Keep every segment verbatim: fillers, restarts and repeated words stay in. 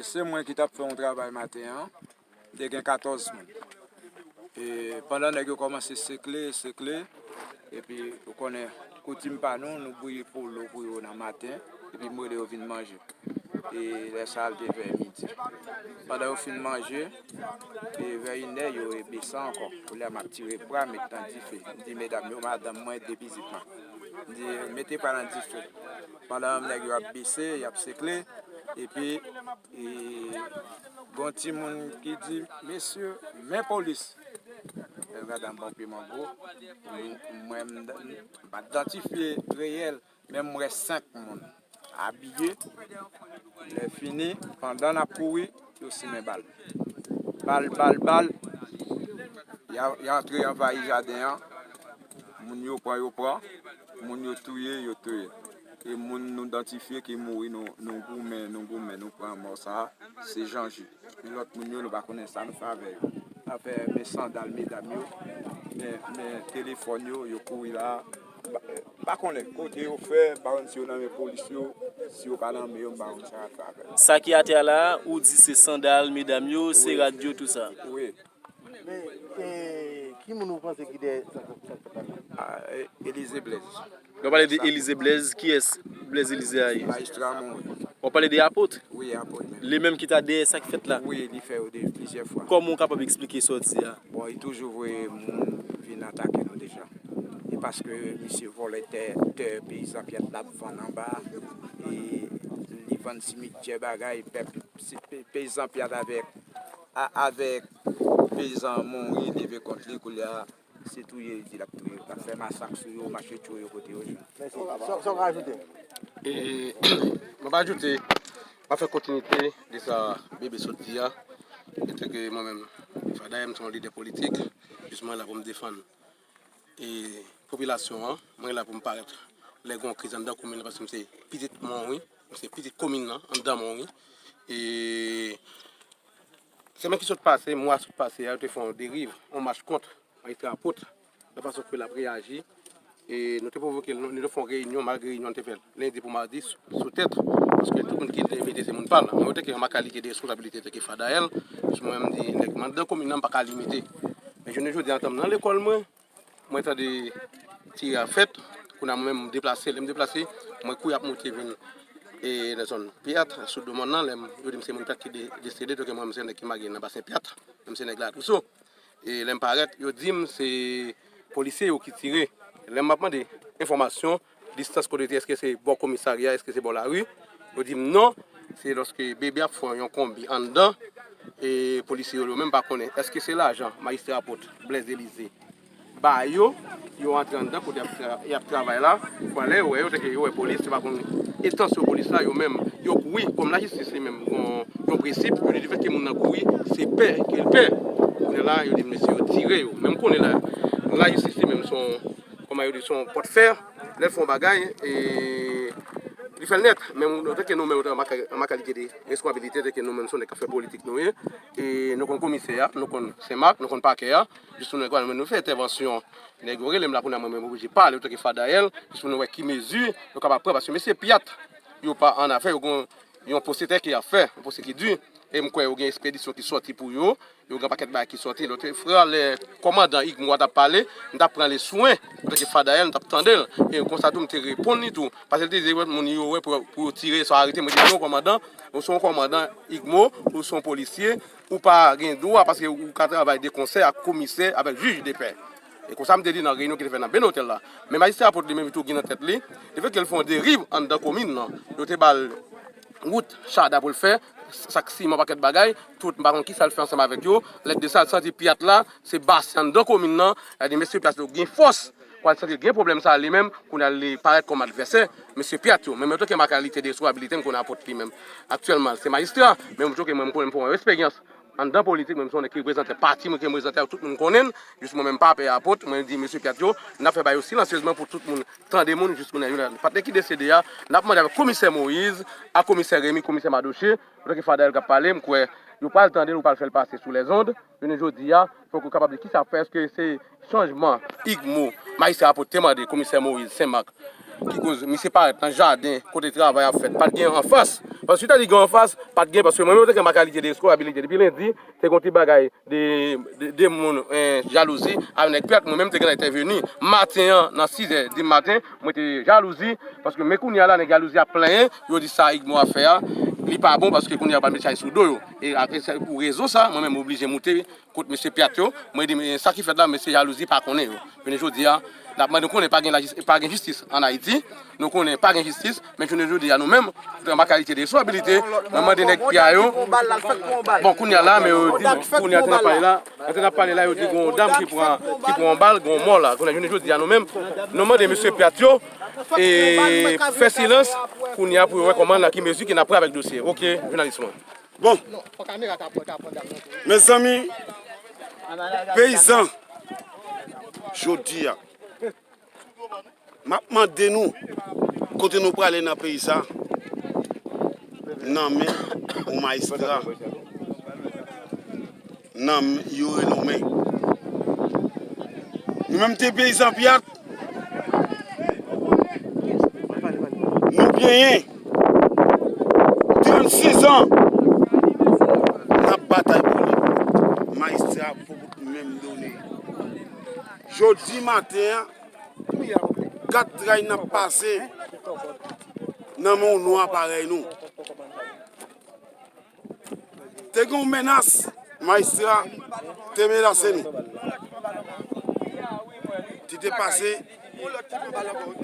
Se mwen ki t ap fè yon travay maten an, te gen katòz moun. E pandan nèg yo kòmanse sekle, sekle, epi ou konnen koutim pa nou, nou bouyi polo pou yo nan maten, epi m rele yo vin manje. E lè sa a, l te vè midi. Pandan yo fin manje, e vè inè, yo bese ankò. Kounye a, m ap tire pra, met nan dife. M di medam yo, madanm mwen, de pitit mwen. M di, mete pra nan dife. Pandan nèg yo ap bese, y ap sekle, epi e, gon timoun ki di, "Mesye, men polis." Lè madanm ban pye mango, m- mwen, m- m pa t idantifye reyèl, men m wè senk moun abiye. Lè fini, pandan n ap kouri, yo simen bal. Bal, bal, bal. Y a, y a antre anvayi jaden an. Moun yo pran, yo pran. Moun yo touye, yo touye. E moun nou idantifye ki mouri, nou, nou goumen, nou goumen, nou pran mò sa a, se Jan Ji. Men lòt moun yo, nou pa konnen sa nou fè avè yo. Afè men sandal medam yo, men, men telefòn yo, yo kouri la. M pa, m pa konnen kote yo fè, m pa konn si yo nan men polis yo, si yo pa nan men yo, m pa konn sa y ap fè avè yo. Sa ki atè a la, ou di se sandal medam yo, se rad yo, tou sa. Wi. Men, e, ki moun ou panse ki dèyè sa k ap fèt la? A, e, Elize Blaise. Lè w pale de Elize Blaise, kiyès Blaise Elize a ye? Majistra Moris. W ap pale de Apot? Wi, Apot menm. Li menm ki ta dèyè sa k fèt la? Wi, li fè yo de plizyè fwa. Kòman w kapab eksplike sa w di a? Bon, li toujou voye moun vin atake nou deja. E paske misye vòlè tè, tè peyizan Pyat la ap vann anba. E li vann simityè bagay, pèp, si pe- peyizan Pyat avèk a- avèk peyizan Monri leve kont li, koulye a, se touye li di l ap touye yo, l ap fè masak sou yo, mache tchoyo kote yo jwenn. Mèsi. Sa, sa w ka ajoute? E, mwen pa ajoute, mwen fè kontinite de sa Bebe sot di a. Etanke mwen menm, Fada M se yon lidè politik, jis mwen la pou m defann e popilasyon an, mwen la pou m parèt lè gen yon kriz anndan komin nan, paske m se pitit Monri, m se pitit komin nan, anndan Monri. E semèn ki sot pase, mwa sot pase a, yo te fè yon deriv, yon mach kont majistra Apot, nan fason ke l ap reyaji. E nou te pwovoke l, nou, nou te fè yon reyinyon, malgre reyinyon nou te fè l lendi pou madi sou, sou tèt, paske tout moun ki te envite se moun pa l. Mwen, yo te gen yon kalite de responsabilite, te gen Fada L, jis mwen menm di, nèg m anndan komin nan, m pa ka limite. Men jounen jodi a, antan m nan lekòl mwen, mwen tande tire ap fèt, kounye a mwen menm m deplase, lè m deplase, mwen kouri ap monte vin, e nan zòn Pyat, sou do mòn nan, lè m, yo di m se moun Pyat ki de- desede, donk mwen menm se nèg ki mare nan basen Pyat, menm se nèg Latwouso. E lè m parèt, yo di m se polisye yo ki tire. Lè m ap mande enfòmasyon, distans kote yo te, èske se bò komisarya, èske se bò lari? Yo di m non, se lòske Bebe ap fè yon konbi anndan, e polisye yo, yo menm pa konnen èske se lajan majistra Apot Blaise Elize ba yo, yo antre anndan kote y ap tra- y ap travay la, pwale yo wè yo, tanke yo wè polis, yo pa konn entansyon polis la, yo menm, yo kouri, kòm lajistis li menm, yon, yon prensip, yo di lefètke moun nan kouri, se pè ke l pè. Kounye a la, yo di mesye yo tire yo. Men m konnen la, lajistis li menm se yon, kòman yo di, se yon pòt fè, lè l fè yon bagay, e li fè l nèt. Men antanke nou menm, an ma kalite de responsabilite, antanke nou menm se yon nèg k ap fè politik nou ye, e nou konn komisè a, nou konn Senmak, nou konn pakè a, jis nou, nou fè entèvansyon. Nèg yo rele m la kounye a, mwen menm oblije pale antanke Fada L, jis pou nou wè ki mezi yo kapab pran, paske mesye Pyat, yo pa an afè, yo gen yon pwosè ki ap fè, yon pwosè ki di, e m kwè yo gen ekspedisyon ki sòti pou yo, yo gen pakèt bagay ki sòti. Lòt frè, lè kòmandan Igmo a t ap pale, m t ap pran le swen, antanke Fada L, m t ap tande l, e konsa tou m te reponn li tou, paske l te di, moun yo wè pou, pou yo tire, sa arete, mwen di, non, kòmandan, ou se yon kòmandan Igmo, ou se yon polisye, ou pa gen dwa, paske ou ka travay de konsè ak komisè, avèk jij de pè. E konsa m te di nan reyinyon ki te fèt nan Benotèl la. Men majistra Apot li menm tou gen nan tèt li, lefètke l fè yon deriv anndan komin nan, yo te ba l wout chada pou l fè, sak siman, pakèt bagay, tout, m pa konn kisa l fè ansanm avèk yo. Lè de sa, l santi Pyat la, se basen anndan komin nan, l a di mesye Pyat yo gen fòs, pou al santi l gen pwoblèm sa li menm, kounye a li parèt kòm advèsè mesye Pyat yo. Men mwen, antanke ma kalite de responsabilite, m konnen Apot li menm aktyèlman se majistra, men mwen, antanke mwen, m konnen m fè yon eksperyans anndan politik, mwen, m se yon nèg ki reprezante pati mwen, ki reprezante ak tout moun konnen m, jis mwen menm pa pè Apot, mwen di mesye Pyat yo, n ap fè bagay yo silansyezman pou tout moun tande moun, jis kounye a, yo la. Patnè ki desede a, n ap mande avèk komisè Moyiz, ak komisè Remi, komisè Madoche, antanke Fada L k ap pale, m kwè yo pral tande l, yo pral fè l pase sou lèzond. Jounen jodi a, fòk yo kapab di kisa fè, èske se chanjman Igmo, majistra Apot te mande komisè Moyiz Senmak, ki koz misye parèt nan jaden kote travay ap fèt. Pa t gen anfas. Paske si w ta di gen anfas, pa t gen, paske mwen menm, an tan ke Makali te de Esco, abilite depi lendi, te gen yon ti bagay de, de, de moun, en, jalouzi avèk nèg Pyat. Mwen menm, te gen entèveni maten an, nan sizè di maten, mwen te jalouzi, paske men kounye a la, nèg jalouzi ap plenyen, yo di sa Igmo ap fè a, li pa bon, paske kounye a, yo pral met chay sou do yo. E apre sa, pou rezon sa, mwen menm, mwen oblije moute kot mesye Pyat yo, mwen di, men sa ki fèt la, mesye jalouzi pa konnen yo. Jounen jodi a, n ap mande, nou konnen pa gen lajis-, pa gen jistis ann Ayiti, nou konnen pa gen jistis, men jounen jodi a, nou menm, an kalite de responsabilite, mwen mande nèg Pyat yo, bon, kounye a la, men yo di, kounye a, te nan pale la, Lè n ap pale la, yo di gon dam ki pran, ki pran yon bal, gon mò la. Kounye a, jounen jodi a, nou menm, nou mande mesye Pyat yo, e, fè silans, kounye a pou yo wè kòman, nan ki mezi ke n ap pran avèk dosye. Oke, jounalis mwen. Bon. Mezanmi, peyizan, jodi a, m ap mande nou, kote nou prale nan peyi sa, nan men yon majistra, nan men yon renome. Nou menm te peyizan Pyat, nou genyen trannsis an, n ap batay pou li. Majistra poko menm done. Jodi maten an, kat tray n ap pase nan men yon nwa parèy nou. Te gen yon menas, majistra te menase nou. Ti te pase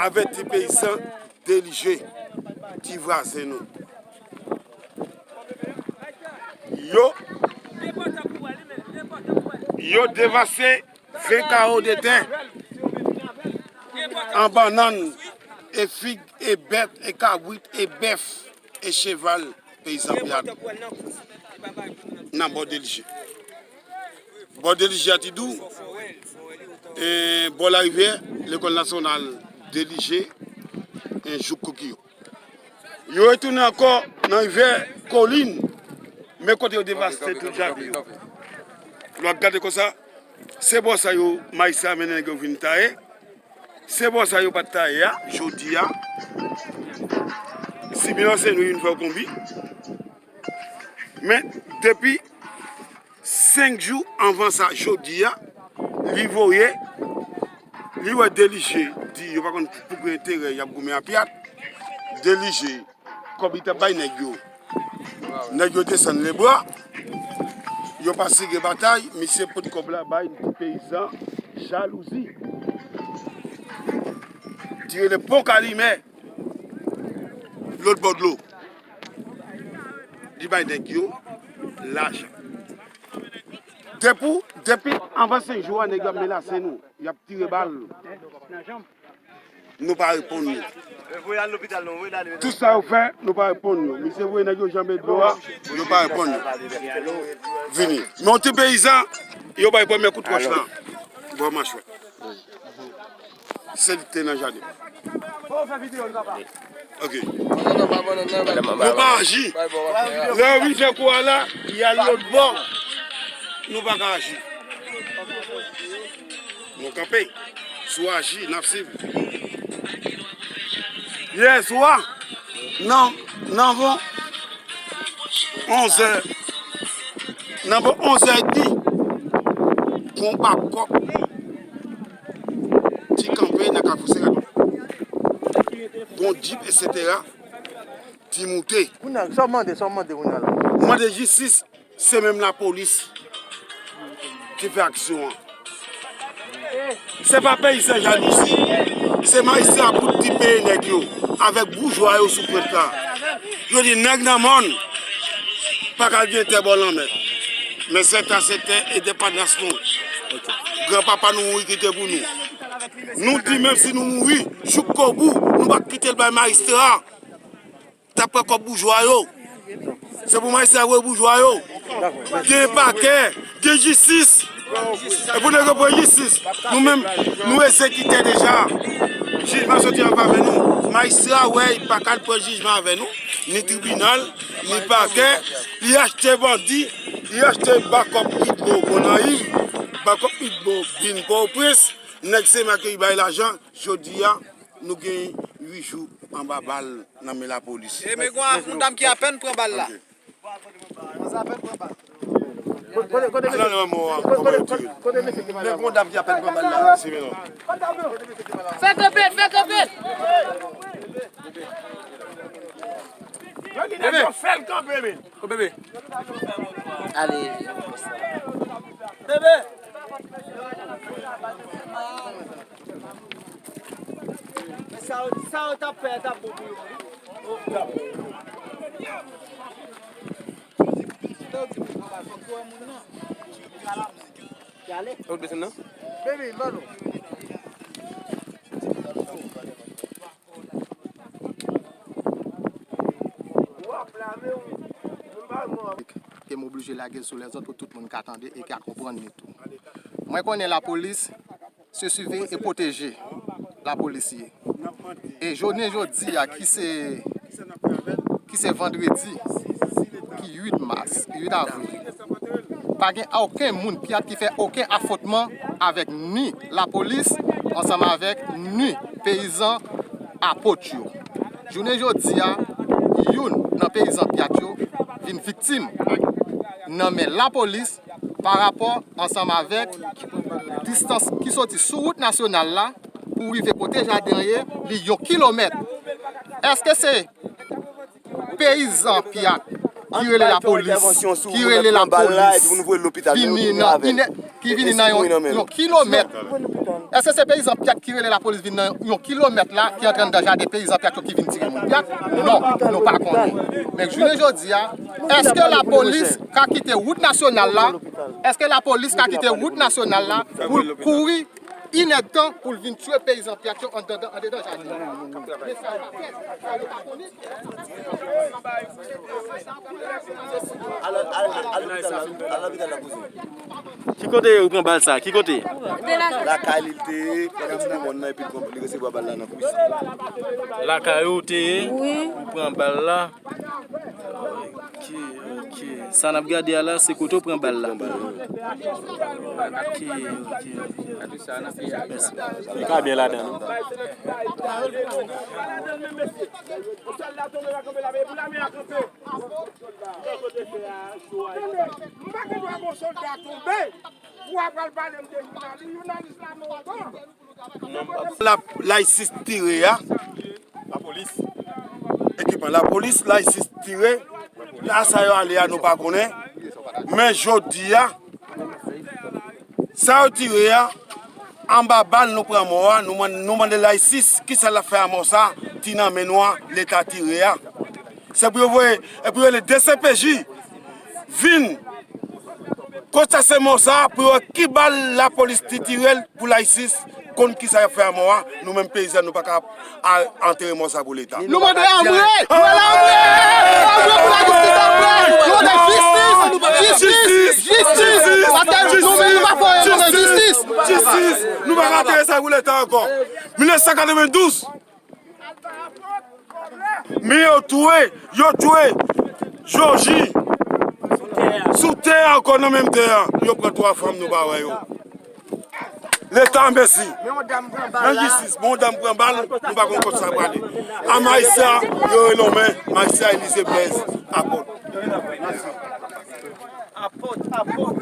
avèti peyizan Delije, ti vwazen nou. Yo, yo devase ven kawo de tè an bannann e fig e bèt e kabrit e bèf e cheval peyizan Pyat nan bò Delije. Bò Delije a ti dou, e bò larivyè, lekòl nasyonal Delije, e jouk Kokiyo. Yo retounen ankò nan rivyè Kolin, men kote yo devaste tout jaden yo. Lè w ap gade konsa, se bò sa yo, majistra mennen nèg yo vin taye. Se bò sa yo pa t taye a, jodi a. Si byen se nou vin fè w konbit. Men, depi senk jou anvan sa, jodi a, li voye, li wè Delije di yo pa konn pou ki enterè y ap goumen a Pyat. Delije, kòb li t ap bay nèg yo. Nèg yo desann lebra, yo pa sere batay, misye pot kòb la bay ti peyizan jalouzi. Ti rele pon kalimè lòt bò dlo. Li bay nèg yo lajan. Depi, depi anvan senk jou a, nèg yo ap menase nou. Y ap tire bal. Nou pa reponn yo. Tout sa yo fè, nou pa reponn yo. Misye voye nèg yo janbe dlo a, yo pa reponn yo. Vini. Men yon ti peyizan, yo bay premye kout wòch la. Bò machwè. Se li te nan jaden. Ok. Nou pa aji. Lè yo vin fè kou a la, y al lòt bò. Nou pa ka aji. Nou kanpe. Si w aji, n ap swiv. Yè swa, nan, nan bon onzè, nan bon onzè edmi, gon bakòp ti kanpe nan Kafou Seradòm. Gon djip, etsetera, ti moute. Kounye a, sa w mande, sa w mande kounye a la? Mande jistis. Se menm lapolis ki fè aksyon an. Se pa peyizan jalouzi. Se majistra bout ki peye nèg yo avèk boujwa yo sou pwent la. Yo di nèg nan mòn pa ka gen tè bò lanmè. Men se ta se tè endepandans nou. Granpapa nou mouri kite pou nou. Nou di menm si nou mouri, jouk obou, nou pa kite l bay majistra. T ap pran kòb boujwa yo. Se pou majistra voye boujwa yo. Gen pakè, gen jistis. E pou nèg yo pran jistis, nou menm, nou egzekitè deja. Jijman soti an favè nou. Majistra wè, li pa ka al pran jijman avè nou. Ni tribinal, ni pakè. Li achte bandi, li achte bakòp Igbo Gonayiv, bakòp Igbo vin Pòtoprens. Nèg se makè li bay lajan, jodi a, nou gen Jou anba bal nan men lapolis. E men gon dam ki apèn pran bal la. Kote, kote, kote, kote, kote, kote mesye ki pale? Men gon dam ki apèn pran bal la. Fè kanpe, fè kanpe. Bebe. Fè l kanpe, men. Ko bebe. Ale. Bebe. Sa yo, sa yo t ap fè a t ap bon pou yo. Ou desann nan? Baby, mano. Ke m oblije lage l sou lèzòt pou tout moun ka tande e ka konprann li tou. Mwen konnen lapolis se siveye e pwoteje lapolis ye. E jounen jodi a ki se, ki se vandredi, ki uit mas, uit avril, pa gen okenn moun pyat ki fè okenn afwontman avèk ni lapolis ansanm avèk ni peyizan apot yo. Jounen jodi a, youn nan peyizan pyat yo vin viktim nan men lapolis pa rapò ansanm avèk distans ki soti sou wout nasyonal la pou rive kote jaden an ye, li yon kilomèt. Èske se peyizan pyat ki rele lapolis, ki rele lapolis, vini nan, ki vini nan yon, yon kilomèt? Èske se peyizan pyat ki rele lapolis vin nan yon kilomèt la, ki antre anndan jaden peyizan pyat yo ki vin tire moun pyat? Non, nou pa konnen. Men jounen jodi a, èske lapolis ka kite wout nasyonal la? Èske lapolis ka kite wout nasyonal la pou l kouri inèdtan pou l vin tchwe peyizan pyat yo anndan, andedan jaden? Al, al, al lopital la, al lopital la, kouzen. Ki kote ou pran bal sa? Ki kote? Lakay li l te ye, pandan ti demonn nan, epi li pran, li resevwa bal la nan kwis. Lakay ou te ye? Wi. Ou pran bal la? Ok, ok. Sa n ap gade a la, se kote w pran bal la. Ok, ok, ok. Mèsi. Li ka byen ladan, non? La, la isis tire a. Lapolis. Ekipman lapolis, la isis tire. La sa yo ale a, nou pa konnen. Men jodi a, sa yo tire a, anba bal nou pran mò a, nou mande, nou mande la isis, kisa l ap fè a mò sa, ti nan men nou a, leta tire a. Se pou yo voye, epi yo rele D C P J vin konstase mò sa a pou yo wè ki bal lapolis te tire l pou la isis konn kisa y ap fè a mò a. Nou menm peyizan, nou pa ka antere mò sa pou leta. Nou mande Anbre! Nou mande Anbre! Anbre pou lajistis, Anbre! Nou mande jistis! Jistis! Jistis! Paske nou menm nou pa fè anyen, nou mande jistis! Jistis! Nou pa ka antere sa pou leta ankò. Mil nèf san katrevendouz, men yo touye, yo touye Joji sou tè a ankò, nan menm tè a. Yo pran twa fanm, nou pa wè yo. Leta, mèsi. Men yon dam pran bal la. Men jistis, men yon dam pran bal, nou pa konn kote sa prale. A Maïssa, yo rele men Maïssa Elysée Blaise Apot. Apot, Apot.